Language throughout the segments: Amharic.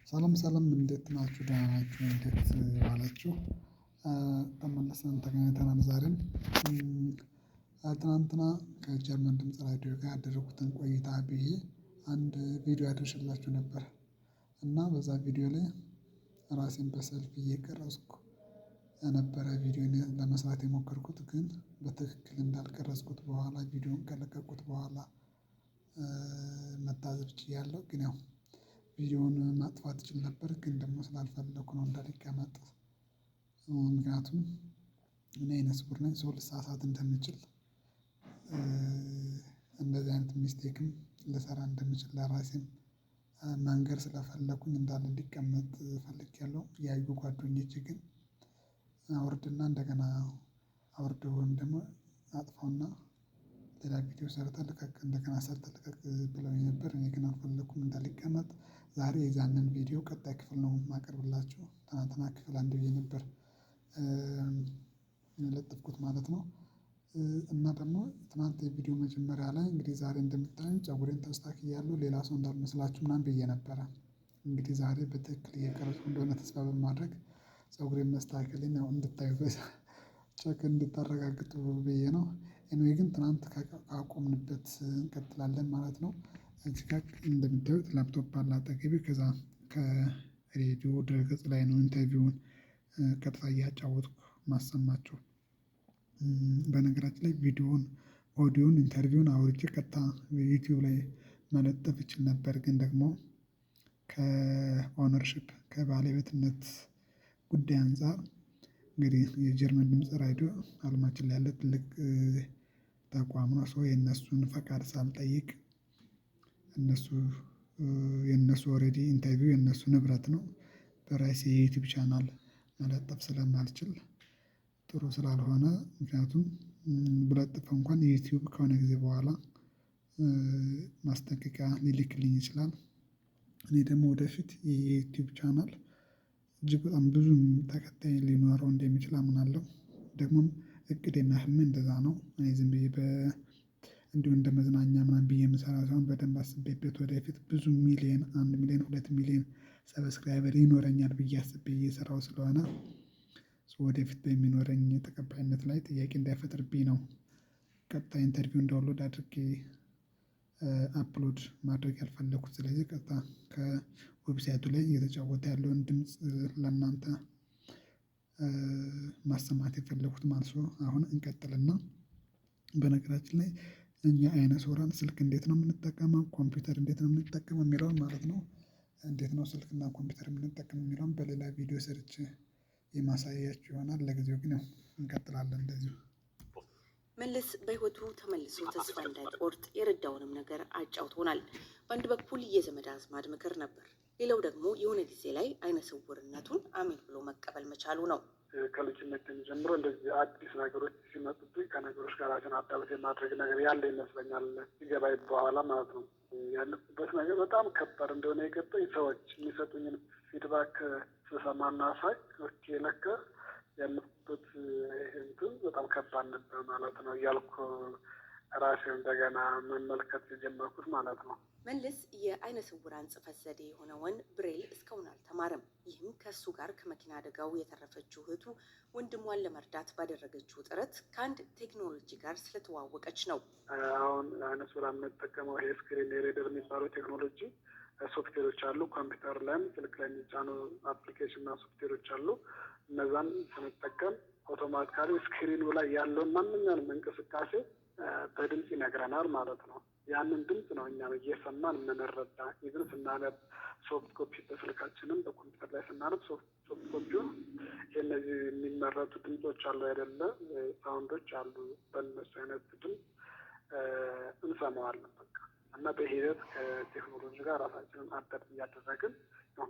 ሰላም ሰላም፣ እንዴት ናችሁ? ደህና ናችሁ? እንዴት ዋላችሁ? ተመልሰን ተገናኝተናል። ዛሬም ትናንትና ከጀርመን ድምፅ ራዲዮ ጋር ያደረኩትን ቆይታ ብዬ አንድ ቪዲዮ አድርሼላችሁ ነበር። እና በዛ ቪዲዮ ላይ ራሴን በሰልፍ እየቀረጽኩ ነበረ ቪዲዮን ለመስራት የሞከርኩት፣ ግን በትክክል እንዳልቀረጽኩት በኋላ ቪዲዮን ከለቀቁት በኋላ መታዘብ ችያለሁ። ግን ያው ቪዲዮውን ማጥፋት እችል ነበር፣ ግን ደግሞ ስላልፈለኩ ነው እንዳልቀመጥ። ምክንያቱም እኔ አይነ ስውር ነኝ፣ ሰው ልሳሳት እንደምችል፣ እንደዚህ አይነት mistake ም ልሰራ እንደምችል ለራሴም መንገር ስለፈለኩኝ እንዳለ እንዲቀመጥ ፈልጌያለሁ። ያዩ ጓደኞቼ ግን አውርድና እንደገና አውርደው ወይም ደግሞ አጥፋውና ሌላ ቪዲዮ ሰርተህ ልቀቅ፣ እንደገና ሰርተህ ልቀቅ ብለውኝ ነበር። እኔ ግን አልፈለኩም እንዳልቀመጥ። ዛሬ የዛንን ቪዲዮ ቀጣይ ክፍል ነው የማቀርብላችሁ። ትናንትና ክፍል አንድ ብዬ ነበር የለጠፍኩት ማለት ነው። እና ደግሞ ትናንት የቪዲዮ መጀመሪያ ላይ እንግዲህ ዛሬ እንደምታዩኝ ፀጉሬን ተስተካክያለሁ፣ ሌላ ሰው እንዳልመስላችሁ ምናምን ብዬ ነበረ። እንግዲህ ዛሬ በትክክል እየቀረጽኩ እንደሆነ ተስፋ በማድረግ ፀጉሬን መስተካከሌን ያው እንድታዩ check እንድታረጋግጡ ብዬ ነው። Anyway ግን ትናንት ካቆምንበት እንቀጥላለን ማለት ነው። እዚህ ጋር እንደምታዩት ላፕቶፕ አለ አጠገቤ። ከዛ ከሬዲዮ ድረገጽ ላይ ነው interview ውን ቀጥታ እያጫወትኩ ማሰማችሁ። በነገራችን ላይ ቪዲዮውን፣ audio ን፣ interview ውን አውርጄ ቀጥታ ዩቲዩብ ላይ መለጠፍ እችል ነበር። ግን ደግሞ ከ ownership፣ ከባለቤትነት ጉዳይ አንፃር እንግዲህ የጀርመን ድምፅ ራዲዮ አለማችን ላይ ያለ ትልቅ ተቋም ነው። So የእነሱን ፈቃድ ሳልጠይቅ፣ እነሱ የእነሱ already interview የእነሱ ንብረት ነው። በራሴ የዩቲዩብ ቻናል መለጠፍ ስለማልችል፣ ጥሩ ስላልሆነ፣ ምክንያቱም ብለጥፈው እንኳን ዩቲዩብ ከሆነ ጊዜ በኋላ ማስጠንቀቂያ ሊልክልኝ ይችላል። እኔ ደግሞ ወደፊት የዩቲዩብ ቻናል እጅግ በጣም ብዙ ተከታይ ሊኖረው እንደሚችል አምናለሁ። ደግሞም እቅዴና ህልሜ እንደዛ ነው። እኔ ዝም ብዬ እንዲሁ እንደ መዝናኛ ምናምን ብዬ የምሰራ ሳይሆን በደንብ አስቤበት ወደፊት ብዙ ሚሊየን፣ 1 ሚሊዮን፣ 2 ሚሊዮን subscriber ይኖረኛል ብዬ አስቤ እየሰራሁ ስለሆነ ወደፊት በሚኖረኝ ተቀባይነት ላይ ጥያቄ እንዳይፈጥርብኝ ነው ቀጥታ interview download አድርጌ upload ማድረግ ያልፈለኩት። ስለዚህ ቀጥታ ከ website ኡ ላይ እየተጫወተ ያለውን ድምጽ ለእናንተ ማሰማት የፈለኩት ማለት ነው። አሁን እንቀጥልና በነገራችን ላይ እኛ አይነ ስውራን ስልክ እንዴት ነው የምንጠቀመው፣ ኮምፒውተር እንዴት ነው የምንጠቀመው የሚለውን ማለት ነው። እንዴት ነው ስልክና ኮምፒውተር የምንጠቀመው የሚለውን በሌላ ቪዲዮ ሰርቼ የማሳያችሁ ይሆናል። ለጊዜው ግን ያው እንቀጥላለን እንደዚሁ። መለስ በህይወቱ ተመልሶ ተስፋ እንዳይቆርጥ የረዳውንም ነገር አጫውቶናል። በአንድ በኩል የዘመድ አዝማድ ምክር ነበር። ሌላው ደግሞ የሆነ ጊዜ ላይ አይነ ስውርነቱን አሜን ብሎ መቀበል መቻሉ ነው። ከልጅነት ጀምሮ እንደዚህ አዲስ ነገሮች ሲመጡብኝ ከነገሮች ጋር ራሴን adapt የማድረግ ነገር ያለ ይመስለኛል። ሲገባኝ በኋላ ማለት ነው። ያለፍኩበት ነገር በጣም ከባድ እንደሆነ የገባኝ ሰዎች የሚሰጡኝን feedback ስሰማና ሳይ okay ለካ ያለፍኩበት ይሄ እንትን በጣም ከባድ ነበር ማለት ነው እያልኩ ራሴን እንደገና መመልከት የጀመርኩት ማለት ነው። መለስ የአይነ ስውራን ጽሕፈት ዘዴ የሆነውን ብሬል እስካሁን አልተማረም። ይህም ከእሱ ጋር ከመኪና አደጋው የተረፈችው እህቱ ወንድሟን ለመርዳት ባደረገችው ጥረት ከአንድ ቴክኖሎጂ ጋር ስለተዋወቀች ነው። አሁን አይነ ስውራን የምንጠቀመው ይሄ screen reader የሚባለው ቴክኖሎጂ ሶፍትዌሮች አሉ። ኮምፒውተር ላይም ስልክ ላይ የሚጫኑ application እና ሶፍትዌሮች አሉ። እነዛን ስንጠቀም automatically screen ኑ ላይ ያለውን ማንኛውንም እንቅስቃሴ በድምፅ ይነግረናል ማለት ነው። ያንን ድምፅ ነው እኛም እየሰማን የምንረዳ። Even ስናነብ soft copy በስልካችንም በኮምፒውተር ላይ ስናነብ soft copy ውን የእነዚህ የሚመረቱ ድምፆች አሉ አይደለ? Sound ኦች አሉ። በእነሱ አይነት ድምፅ እንሰማዋለን በቃ። እና በሂደት ከቴክኖሎጂ ጋር ራሳችንን adapt እያደረግን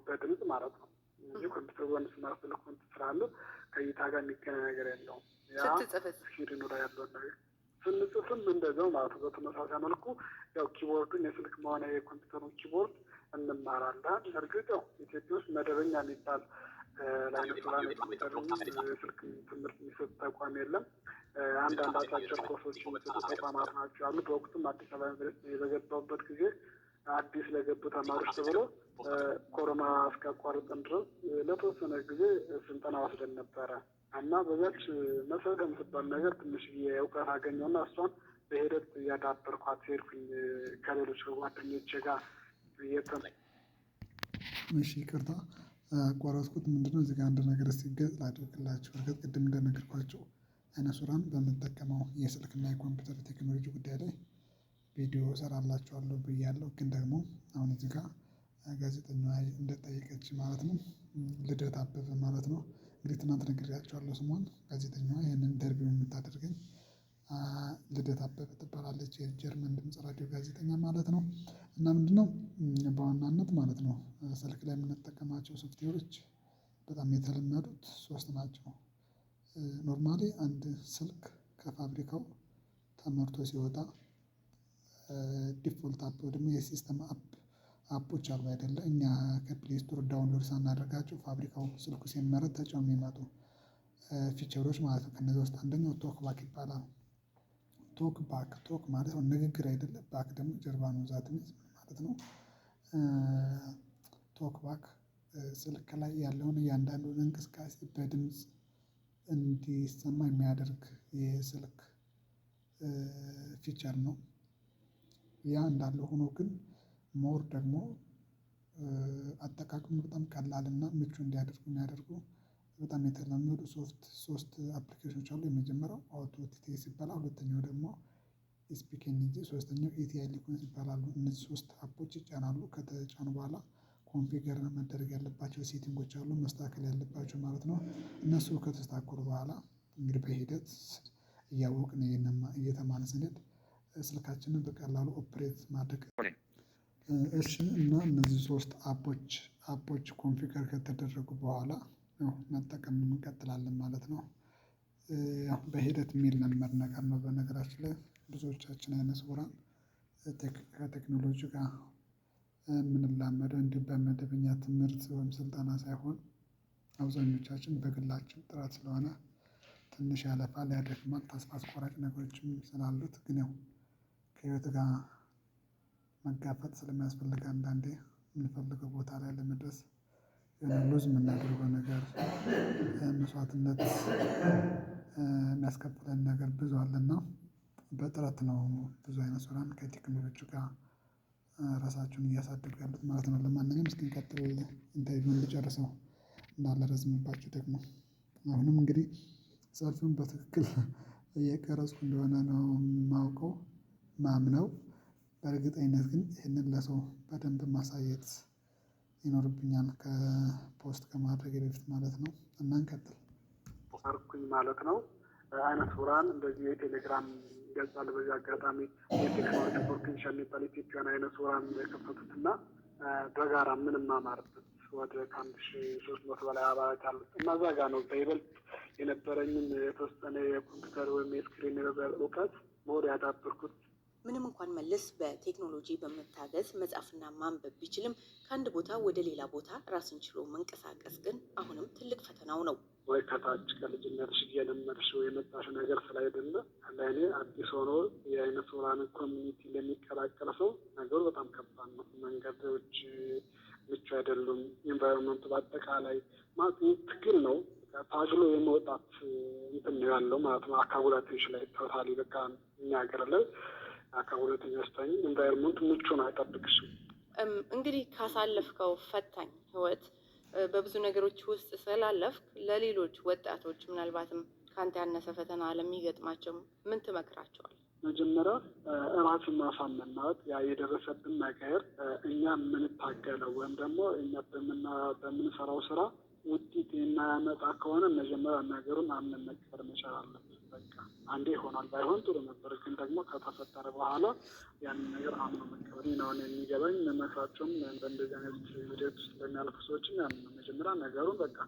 በድምፅ ማለት ነው እንጂ ኮምፒውተር ወይም smart ስልክ ስላለ ከእይታ ጋር የሚገናኝ ነገር የለውም። ያ screen ኑ ላይ ያለውን ነገር ስንጽፍም እንደዛው ማለት ነው። በተመሳሳይ መልኩ ያው keyboard ኡን የስልክ መሆነ የኮምፒውተሩን keyboard እንማራለን። እርግጥ ያው ኢትዮጵያ ውስጥ መደበኛ የሚባል ለአይነ ስውራን የኮምፒውተር የስልክ ትምህርት የሚሰጥ ተቋም የለም። አንዳንድ አጫጭር ኮርሶች የሚሰጡ ተቋማት ናቸው ያሉ። በወቅቱም አዲስ አበባ ዩኒቨርሲቲ በገባሁበት ጊዜ አዲስ ለገቡ ተማሪዎች ተብሎ ኮሮና እስኪያቋርጠን ድረስ ለተወሰነ ጊዜ ስልጠና ወስደን ነበረ እና በዛች መሰረት የምትባል ነገር ትንሽ እውቀት አገኘውና እሷን በሂደት እያዳበርኳት ሄድኩኝ ከሌሎች ከጓደኞቼ ጋር። እሺ ይቅርታ አቋረጥኩት። ምንድነው እዚህ ጋር አንድ ነገር እስቲ ገጽ ላድርግላችሁ። እርግጥ ቅድም እንደነገርኳችሁ አይነ ስውራን በምጠቀመው የስልክና የኮምፒውተር ቴክኖሎጂ ጉዳይ ላይ ቪዲዮ እሰራላችኋለሁ ብያለሁ። ግን ደግሞ አሁን እዚህ ጋር ጋዜጠኛዋ እንደጠየቀች ማለት ነው፣ ልደት አበበ ማለት ነው። እንግዲህ ትናንት ነግሬያችኋለሁ ስሟን። ጋዜጠኛዋ ይህንን interview የምታደርገኝ ልደት አበበ ትባላለች። የጀርመን ድምጽ ራዲዮ ጋዜጠኛ ማለት ነው። እና ምንድነው በዋናነት ማለት ነው ስልክ ላይ የምንጠቀማቸው ሶፍትዌሮች በጣም የተለመዱት ሶስት ናቸው። Normally አንድ ስልክ ከፋብሪካው ተመርቶ ሲወጣ default app ወይ ደግሞ የ system app ኦች አሉ አይደለ? እኛ ከ Play Store download ሳናደርጋቸው ፋብሪካው ስልኩ ሲመረት ተጭነው የሚመጡ feature ኦች ማለት ነው። ከነዚህ ውስጥ አንደኛው TalkBack ይባላል። TalkBack፣ talk ማለት ነው ንግግር አይደለም፣ back ደግሞ ጀርባ ነው። That means ምን ማለት ነው? TalkBack ስልክ ላይ ያለውን እያንዳንዱን እንቅስቃሴ በድምጽ እንዲሰማ የሚያደርግ የስልክ feature ነው። ያ እንዳለ ሆኖ ግን more ደግሞ አጠቃቀሙ በጣም ቀላልና ምቹ እንዲያደርጉ የሚያደርጉ በጣም የተለመዱ ሶስት application ኦች አሉ። የመጀመሪያው Auto TTS ይባላል። ሁለተኛው ደግሞ eSpeak NG፣ ሶስተኛው ATI Eloquence ይባላሉ። እነዚህ ሶስት app ኦች ይጫናሉ። ከተጫኑ በኋላ configure መደረግ ያለባቸው setting ኦች አሉ፣ መስተካከል ያለባቸው ማለት ነው። እነሱ ከተስተካከሉ በኋላ እንግዲህ በሂደት እያወቅን እየተማርን ስንሄድ ስልካችንን በቀላሉ operate ማድረግ። እሺ፣ እና እነዚህ ሶስት app ኦች configure ከተደረጉ በኋላ ያው መጠቀም እንቀጥላለን ማለት ነው። ያው በሂደት የሚለመድ ነገር ነው። በነገራችን ላይ ብዙዎቻችን አይነ ስውራን ከቴክኖሎጂ ጋር የምንላመደው እንዲሁ በመደበኛ ትምህርት ወይም ስልጠና ሳይሆን አብዛኞቻችን በግላችን ጥረት ስለሆነ ትንሽ ያለፋል፣ ያደክማል፣ ተስፋ አስቆራጭ ነገሮችም ስላሉት ግን ያው ከህይወት ጋር መጋፈጥ ስለሚያስፈልግ አንዳንዴ የምንፈልገው ቦታ ላይ ለመድረስ የሆነ lose የምናደርገው ነገር፣ መስዋዕትነት የሚያስከፍለን ነገር ብዙ አለና በጥረት ነው ብዙ አይነ ስውራን ከቴክኖሎጂ ጋር ራሳቸውን እያሳደጉ ያሉት ማለት ነው። ለማንኛውም እስኪ እንቀጥል፣ interview ውን ልጨርሰው እንዳላረዝምባችሁ ደግሞ። አሁንም እንግዲህ ሰልፊውን በትክክል እየቀረጽኩ እንደሆነ ነው የማውቀው ማምነው። በእርግጠኝነት ግን ይህንን ለሰው በደንብ ማሳየት ይኖርብኛል ከ post ከማድረግ በፊት ማለት ነው። እና እንቀጥል። አርኩኝ ማለት ነው። አይነ ስውራን እንደዚህ የቴሌግራም ገጽ አለ። በዚህ አጋጣሚ የቴክኖሎጂ potential የሚባል ኢትዮጵያን አይነ ስውራን የከፈቱት እና በጋራ የምንማማርበት ወደ ከ1300 በላይ አባላት አሉት እና እዛ ጋ ነው በይበልጥ የነበረኝን የተወሰነ የኮምፒውተር ወይም የ screen reader እውቀት more ያዳበርኩት። ምንም እንኳን መለስ በቴክኖሎጂ በመታገዝ መጻፍና ማንበብ ቢችልም ከአንድ ቦታ ወደ ሌላ ቦታ ራስን ችሎ መንቀሳቀስ ግን አሁንም ትልቅ ፈተናው ነው። ወይ ከታች ከልጅነትሽ እየለመድሽው የመጣሽው ነገር ስላይደለ ለእኔ አዲስ ሆኖ የአይነ ስውራን community ለሚቀላቀል ሰው ነገሩ በጣም ከባድ ነው። መንገዶች ምቹ አይደሉም። Environment ኡ በአጠቃላይ ማለት ትግል ነው። ታግሎ የመውጣት እንትን ነው ያለው ማለት ነው። አካል ጉዳተኞች ላይ totally በቃ እኛ ሀገር ላይ አካል ጉዳተኛ ስታኝ environment ኡ ምቹ ነው፣ አይጠብቅሽም። እንግዲህ ካሳለፍከው ፈታኝ ህይወት በብዙ ነገሮች ውስጥ ስላለፍክ ለሌሎች ወጣቶች ምናልባትም ከአንተ ያነሰ ፈተና ለሚገጥማቸው ምን ትመክራቸዋል? መጀመሪያ ራስን ማሳመን ማለት ያ የደረሰብን ነገር እኛ የምንታገለው ወይም ደግሞ እኛ በምንሰራው ስራ ውጤት የማያመጣ ከሆነ መጀመሪያ ነገሩን አምነን መቀበል መቻል አለብን። በቃ አንዴ ይሆናል፣ ባይሆን ጥሩ ነበር፣ ግን ደግሞ ከተፈጠረ በኋላ ያንን ነገር አምኖ መቀበል ነው እኔ የሚገባኝ። መመክራቸውም በእንደዚህ አይነት ሂደት ውስጥ ለሚያልፉ ሰዎችም ያንን ነው። መጀመሪያ ነገሩን በቃ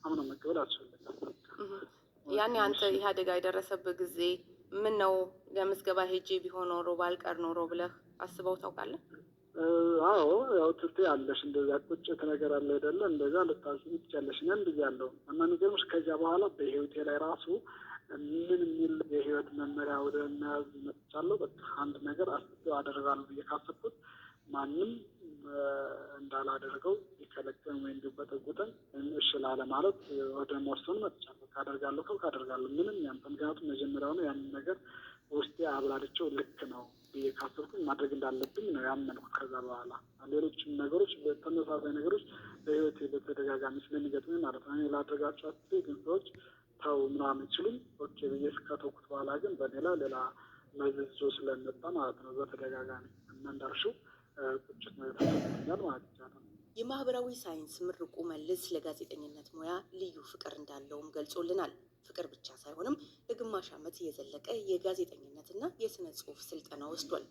አምኖ መቀበል ያስፈልጋል። ያኔ አንተ ይህ አደጋ የደረሰብህ ጊዜ ምን ነው ለምዝገባ ሄጄ ቢሆን ኖሮ ባልቀር ኖሮ ብለህ አስበው ታውቃለህ? አዎ፣ ያው ትት ያለሽ እንደዛ ቁጭት ነገር አለ አይደለ? እንደዛ ልታስቢ ትችያለሽ። እኔም ብያለሁ እና የሚገርምሽ ከዚያ በኋላ በህይወቴ ላይ ራሱ ምን የሚል የህይወት መመሪያ ወደ መያዝ መጥቻለሁ። በቃ አንድ ነገር አስቤው አደርጋለሁ ብዬ ካሰብኩት ማንም እንዳላደርገው ቢከለክለኝ ወይም ቢጎተጉተኝ እሺ ላለማለት ወደ መወሰኑ መጥቻለሁ። ካደርጋለሁ ካልኩ አደርጋለሁ። ምንም ያን ምክንያቱም መጀመሪያውኑ ያንን ነገር ውስጤ አብላልቼው ልክ ነው ብዬ ካሰብኩኝ ማድረግ እንዳለብኝ ነው ያመንኩት። ከዛ በኋላ ሌሎችም ነገሮች ተመሳሳይ ነገሮች በህይወቴ በተደጋጋሚ ስለሚገጥሙኝ ማለት ነው። እኔ ላደርጋቸው አስቤ ግን ሰዎች ተው ምናምን ሲሉኝ okay ብዬ ከተውኩት በኋላ ግን በእኔ ላይ ሌላ መዘዝ ይዞ ስለመጣ ማለት ነው በተደጋጋሚ እና እንዳልሽው ቁጭት ነው የተሰማኛል ማለት ይቻላል። የማህበራዊ ሳይንስ ምሩቁ መልስ ለጋዜጠኝነት ሙያ ልዩ ፍቅር እንዳለውም ገልጾልናል። ፍቅር ብቻ ሳይሆንም ለግማሽ ዓመት የዘለቀ የጋዜጠኝነትና የስነ ጽሁፍ ስልጠና ወስዷል።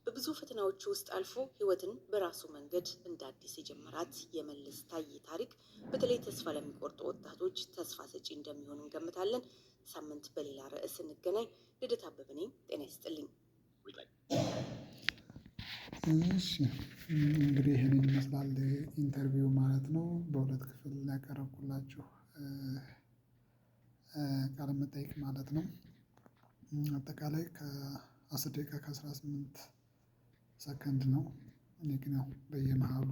በብዙ ፈተናዎች ውስጥ አልፎ ህይወትን በራሱ መንገድ እንደ አዲስ የጀመራት የመልስ ታዬ ታሪክ በተለይ ተስፋ ለሚቆርጡ ወጣቶች ተስፋ ሰጪ እንደሚሆን እንገምታለን። ሳምንት በሌላ ርዕስ እንገናኝ። ልደት አበበ ነኝ። ጤና ይስጥልኝ። እሺ እንግዲህ ይሄንን ይመስላል interview ማለት ነው። በሁለት ክፍል ያቀረብኩላችሁ ቃለ መጠይቅ ማለት ነው። አጠቃላይ ከ10 ደቂቃ ከ18 ሰከንድ ነው። እኔ ግን ያው በየመሃሉ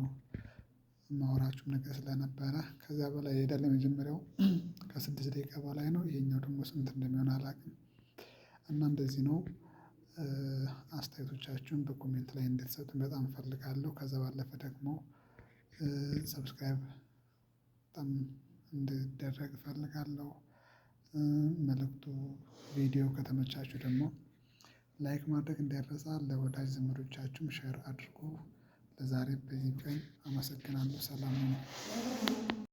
የማወራችሁም ነገር ስለነበረ ከዚያ በላይ ይሄዳል። የመጀመሪያው ከ6 ደቂቃ በላይ ነው። ይሄኛው ደግሞ ስንት እንደሚሆን አላውቅም። እና እንደዚህ ነው። አስተያየቶቻችሁን በ comment ላይ እንድትሰጡኝ በጣም እፈልጋለሁ። ከዛ ባለፈ ደግሞ subscribe በጣም እንዲደረግ እፈልጋለሁ። መልእክቱ ቪዲዮ ከተመቻችሁ ደግሞ like ማድረግ እንዳይረሳ፣ ለወዳጅ ዘመዶቻችሁም share አድርጉ። ለዛሬ በዚህ ቀን አመሰግናለሁ። ሰላም ነው።